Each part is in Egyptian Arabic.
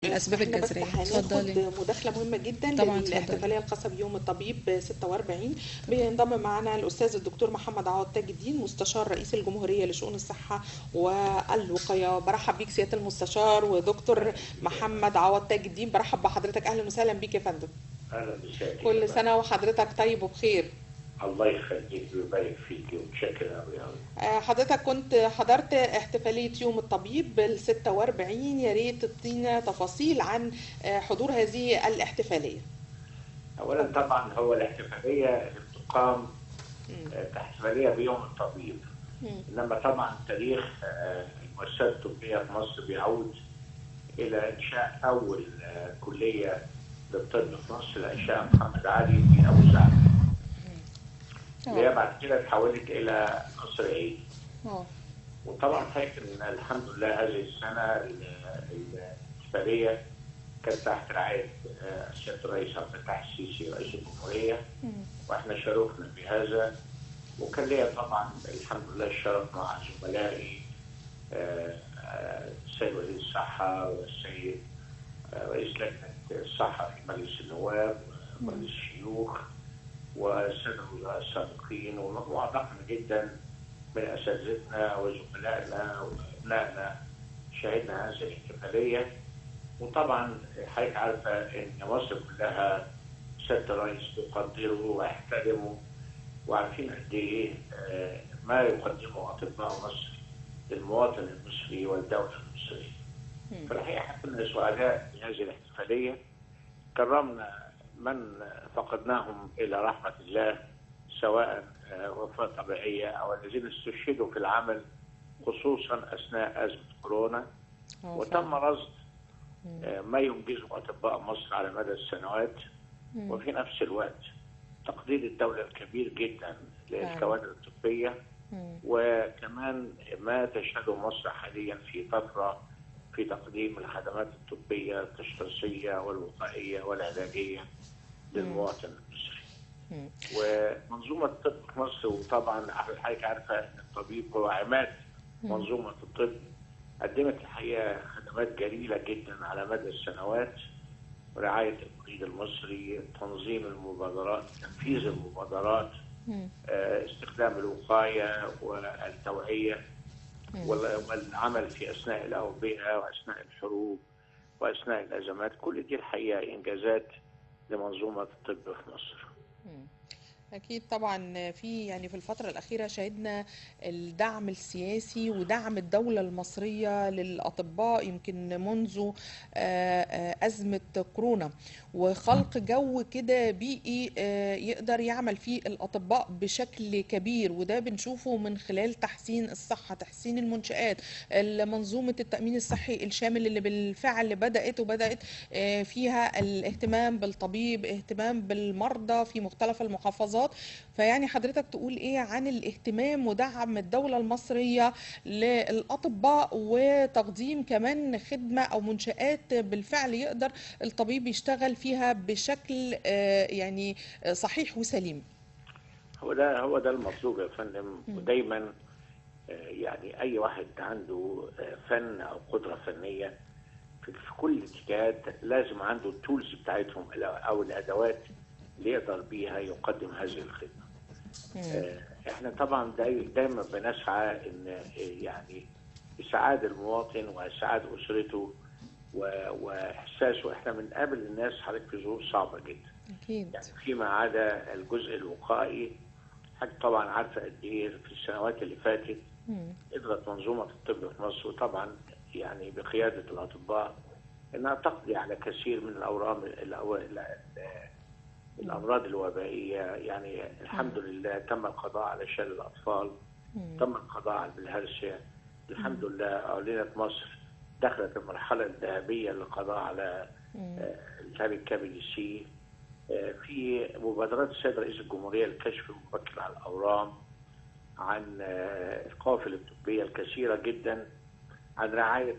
الأسباب احنا بس الجذرية. هناخد اتفضلي. مداخلة مهمة جدا طبعا اتفضلي. للاحتفالية الخاصة بيوم الطبيب 46. بينضم معنا الأستاذ الدكتور محمد عوض تاج الدين، مستشار رئيس الجمهورية لشؤون الصحة والوقاية. برحب بيك سيادة المستشار ودكتور محمد عوض تاج الدين، برحب بحضرتك، أهلا وسهلا بيك يا فندم. اهلا بسيادتك. كل سنة وحضرتك طيب وبخير. الله يخليك ويبارك فيك ومتشكر قوي قوي. حضرتك كنت حضرت احتفالية يوم الطبيب بال 46، يا ريت تدينا تفاصيل عن حضور هذه الاحتفالية. اولا طبعا هو الاحتفالية اللي بتقام احتفالية بيوم الطبيب، انما طبعا تاريخ المؤسسات الطبية في مصر بيعود الى انشاء اول كليه للطب في مصر لانشاء محمد علي في ابو سعد، اللي هي بعد كده اتحولت الى قصر عيد. وطبعا فاكر ان الحمد لله هذه السنة الاحتفالية كانت تحت رعاية سيادة الرئيس عبد الفتاح السيسي رئيس الجمهورية، واحنا شرفنا بهذا. وكان ليا طبعا الحمد لله الشرف مع زملائي السيد وزير الصحة والسيد رئيس لجنة الصحة في مجلس النواب ومجلس الشيوخ والسادة الوزراء السابقين ومجموعة ضخمة جدا من اساتذتنا وزملائنا وابنائنا شهدنا هذه الاحتفالية. وطبعا حضرتك عارفه ان مصر كلها سيادة الرئيس بيقدره ويحترمه، وعارفين قد ايه ما يقدمه اطباء مصر للمواطن المصري والدولة المصرية. فالحقيقة احنا كنا سعداء بهذه الاحتفالية، كرمنا من فقدناهم الى رحمه الله سواء وفاه طبيعية او الذين استشهدوا في العمل خصوصا اثناء ازمة كورونا. وتم رصد ما ينجزه اطباء مصر على مدى السنوات، وفي نفس الوقت تقدير الدولة الكبير جدا للكوادر الطبية، وكمان ما تشهده مصر حاليا في طفرة في تقديم الخدمات الطبية التشخيصية والوقائيه والعلاجيه للمواطن المصري. ومنظومه الطب في مصر، وطبعا حضرتك عارفه ان الطبيب هو عماد منظومة الطب، قدمت الحقيقة خدمات جليلة جدا على مدى السنوات، رعاية المريض المصري، تنظيم المبادرات، تنفيذ المبادرات، استخدام الوقاية والتوعية، والعمل في اثناء الاوبئة واثناء الحروب واثناء الازمات. كل دي الحقيقة انجازات لمنظومه الطب في مصر. أكيد طبعا في يعني في الفترة الأخيرة شهدنا الدعم السياسي ودعم الدولة المصرية للأطباء يمكن منذ أزمة كورونا، وخلق جو كده بيئي يقدر يعمل فيه الأطباء بشكل كبير، وده بنشوفه من خلال تحسين الصحة، تحسين المنشآت، منظومة التأمين الصحي الشامل اللي بالفعل بدأت فيها الاهتمام بالطبيب، اهتمام بالمرضى في مختلف المحافظات. فيعني حضرتك تقول ايه عن الاهتمام ودعم الدولة المصرية للأطباء وتقديم كمان خدمة او منشآت بالفعل يقدر الطبيب يشتغل فيها بشكل يعني صحيح وسليم؟ هو ده المطلوب يا فندم. ودايما يعني اي واحد عنده فن او قدرة فنية في كل الاتجاهات لازم عنده التولز بتاعتهم او الادوات اللي يقدر بيها يقدم هذه الخدمة. احنا طبعا دايما بنسعى ان يعني اسعاد المواطن واسعاد اسرته واحساسه. احنا بنقابل الناس حضرتك في ظروف صعبة جدا. اكيد. يعني فيما عدا الجزء الوقائي، حضرتك طبعا عارفه قد ايه في السنوات اللي فاتت قدرت منظومة الطب في مصر، وطبعا يعني بقيادة الاطباء، انها تقضي على كثير من الاورام الأمراض الوبائية. يعني الحمد لله تم القضاء على شلل الأطفال، تم القضاء على البلهارسيا، الحمد لله أعلنت مصر دخلت المرحلة الذهبية للقضاء على التهاب الكبد سي. في مبادرات السيد رئيس الجمهورية للكشف المبكر على الأورام، عن القوافل الطبية الكثيرة جدا، عن رعاية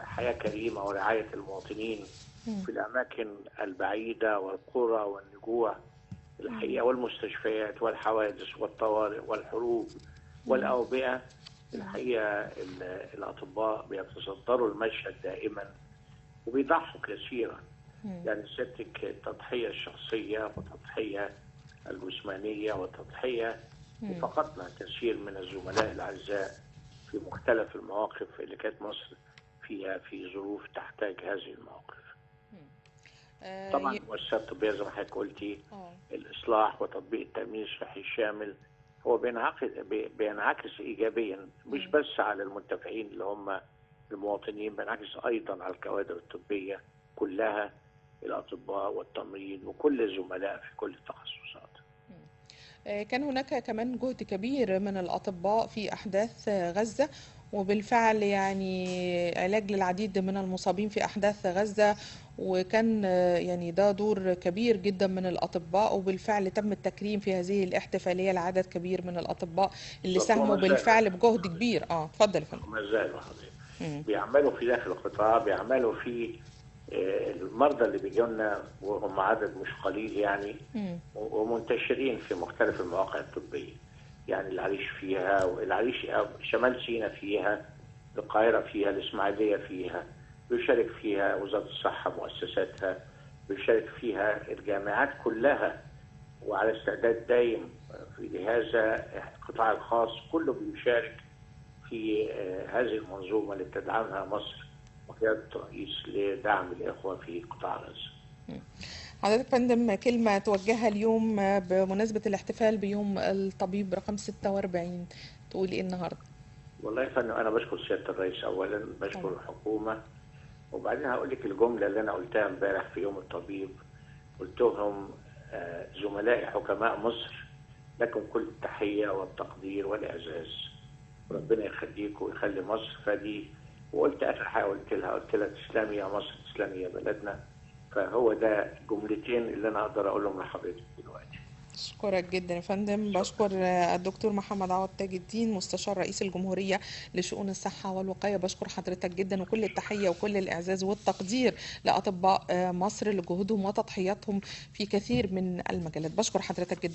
حياة كريمة ورعاية المواطنين في الأماكن البعيدة والقرى والنجوع الحقيقة، والمستشفيات والحوادث والطوارئ والحروب والأوبئة. الحقيقة الأطباء بيتصدروا المشهد دائما، وبيضحوا كثيرا. يعني سيادتك التضحية الشخصية والتضحية الجسمانية والتضحية، وفقدنا كثير من الزملاء الأعزاء في مختلف المواقف اللي كانت مصر فيها في ظروف تحتاج هذه المواقف. طبعا المؤسسات الطبية زي ما حضرتك قلتي، الإصلاح وتطبيق التأمين الصحي الشامل هو بينعكس إيجابيا مش بس على المنتفعين اللي هم المواطنين، بينعكس أيضا على الكوادر الطبية كلها، الأطباء والتمريض وكل الزملاء في كل التخصصات. كان هناك كمان جهد كبير من الأطباء في أحداث غزة، وبالفعل يعني علاج للعديد من المصابين في أحداث غزة، وكان يعني ده دور كبير جدا من الأطباء، وبالفعل تم التكريم في هذه الاحتفالية لعدد كبير من الأطباء اللي ساهموا بالفعل بجهد كبير. اتفضل يا فندم. ما زالوا حضرتك بيعملوا في داخل القطاع، بيعملوا في المرضى اللي بيجوا لنا وهم عدد مش قليل يعني، ومنتشرين في مختلف المواقع الطبية، يعني العريش فيها، والعريش شمال سيناء فيها، القاهرة فيها، الإسماعيلية فيها، بيشارك فيها وزارة الصحة مؤسساتها، بيشارك فيها الجامعات كلها، وعلى استعداد دايم في هذا القطاع الخاص كله بيشارك في هذه المنظومة اللي بتدعمها مصر وقيادة الرئيس لدعم الإخوة في قطاع غزة. حضرتك فندم، كلمة توجهها اليوم بمناسبة الاحتفال بيوم الطبيب رقم 46، تقول إيه النهاردة؟ والله يا فندم أنا بشكر سيادة الرئيس أولا، بشكر الحكومة، وبعدين هقول لك الجملة اللي أنا قلتها امبارح في يوم الطبيب، قلت لهم زملائي حكماء مصر لكم كل التحية والتقدير والإعزاز، ربنا يخليكم ويخلي مصر. فدي، وقلت آخر حاجة قلت لها تسلمي يا مصر، تسلمي يا بلدنا. فهو ده الجملتين اللي أنا أقدر أقولهم لحضرتك دلوقتي. أشكرك جدا يا فندم. بشكر الدكتور محمد عوض تاج الدين مستشار رئيس الجمهورية لشؤون الصحة والوقاية، بشكر حضرتك جدا، وكل التحية وكل الإعزاز والتقدير لأطباء مصر لجهودهم وتضحياتهم في كثير من المجالات. بشكر حضرتك جدا.